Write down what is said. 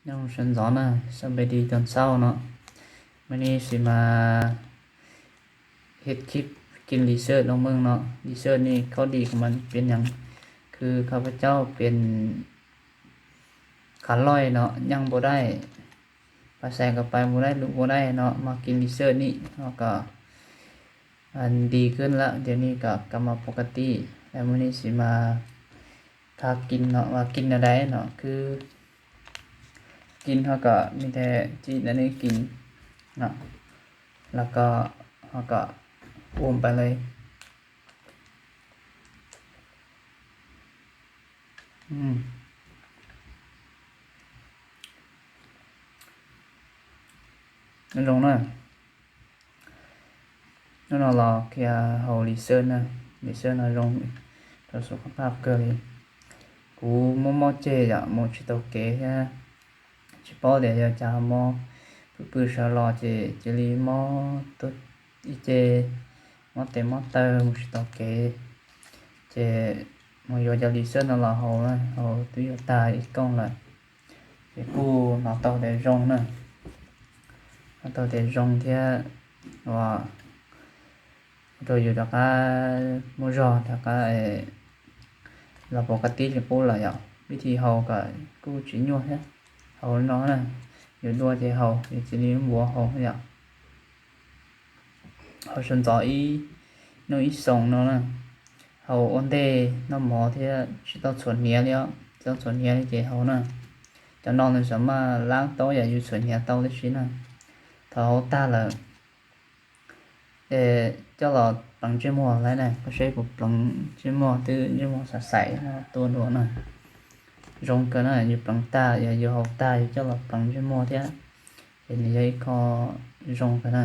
Nyob zoo sawv ntxov na, sau npe di tau xauj no, mas nej sim mas hiaj khib kis lis xawj loo meej no, lis xawj nej khaub di kuv mas piav nyeem, khwv khaub pab caub piav qhav loj no, nyeej npaum dai, pas xais kom pais npaum dai, lus npaum dai no, mas kis lis xawj nej ho kom nti kws lawm tias nej kom kab mas pov ka tij, lawm mas nej sim mas thab kis no, mas kis no dai no, khwv kis ho kom me nthe tsis ntawm nej kis no, los kom ho kom ua npaim li zoo na. Hnub no los qhia haus lis xawj na, lis xawj no zoo rau xu khab phaj kawg li. Kuv muaj mob ceg yom, mus tsis tau kev thiab, tsis paub tias yog cas mob, pw pw sawv los ces cia li mob tuag ib ce, mob tes mob taw mus tsis tau kev, ces mus yuav cov lis xawj no los haus, haus twb yuav tag ib kooj lawm, ces kuj hnov tau tias zoo na, hnov tau tias zoo thiab, ua rau yus rov qab muaj zog rov qab los pov ka tij li qub lawm yom. Vib thib haus kom kuj tsis nyuaj thiab, haus li no na, yus dua ces haus, yus cia li npuav haus yom. Haus sawv ntxov ib hnub ib xyoos no na, haus ua ntej noj mov thiab tsis tau txhuam hniav li os, tsis tau txhuam hniav li ces haus na. Cov no nws xav mas lab taub yam yus txhuam hniav tau tib si na. Thaum haus tag lawm, coj los pleev ntsej muag lawm na, koj saib kuv pleev ntsej muag twb ntsej muag xav xaim no tuaj dua na. Zoo kawg na, yus pleev tag, yog yus haus tag yus coj los pleev ntsej muag thiab, ces nws yog ib qho zoo kawg na.